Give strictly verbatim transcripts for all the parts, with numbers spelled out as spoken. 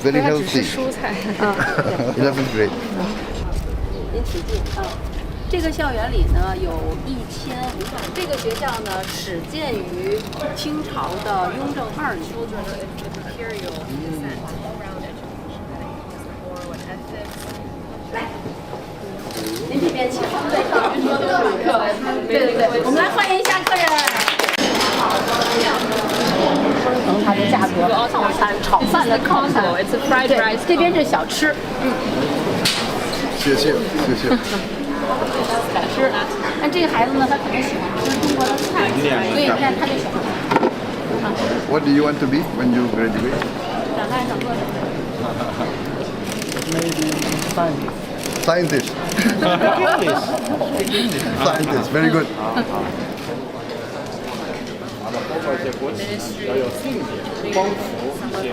Very healthy. 啊，对。 Eleventh grade. 您请进啊。这个校园里呢有一千五百，这个学校呢始建于清朝的雍正二年。来，您这边请。对对对，我们来欢迎一下客人。 它的价格，炒饭，炒饭的，it's a fried rice. 这边是小吃。 谢谢，谢谢。 吃。那这个孩子呢，他可能喜欢吃中国的菜，所以你看他就喜欢吃。 What do you want to be when you graduate? 长大想做什么？ Maybe scientist. Scientist. Scientist, very good. 包括一些国企要有信念、光伏一些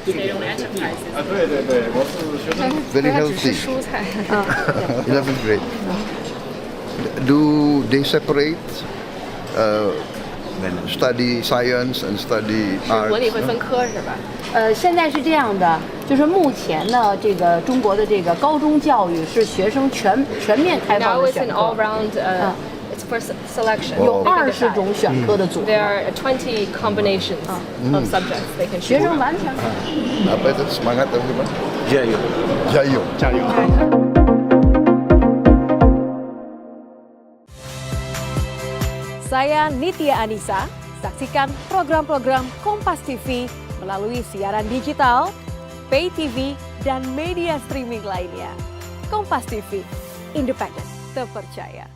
定点的一些地方。啊，对对对，我是学生。 Very healthy. 蔬菜。 Eleventh grade. Do they separate uh, study science and study 文理 arts? 会分科是吧？呃，现在是这样的，就是目前呢，这个中国的这个高中教育是学生全全面开放 Now 的 it's 选 an 课， all-round, uh, it's for se- selection. 有二十种选课的组合 There，are twenty combinations of subjects they can 学 choose. 生完全可以。 Apa itu semangat apa? Jayo. Jayo. Jayo. Saya Nitya Anisa. Saksikan program-program Kompas T V melalui siaran digital, pay T V, dan media streaming lainnya. Kompas T V, independen, terpercaya.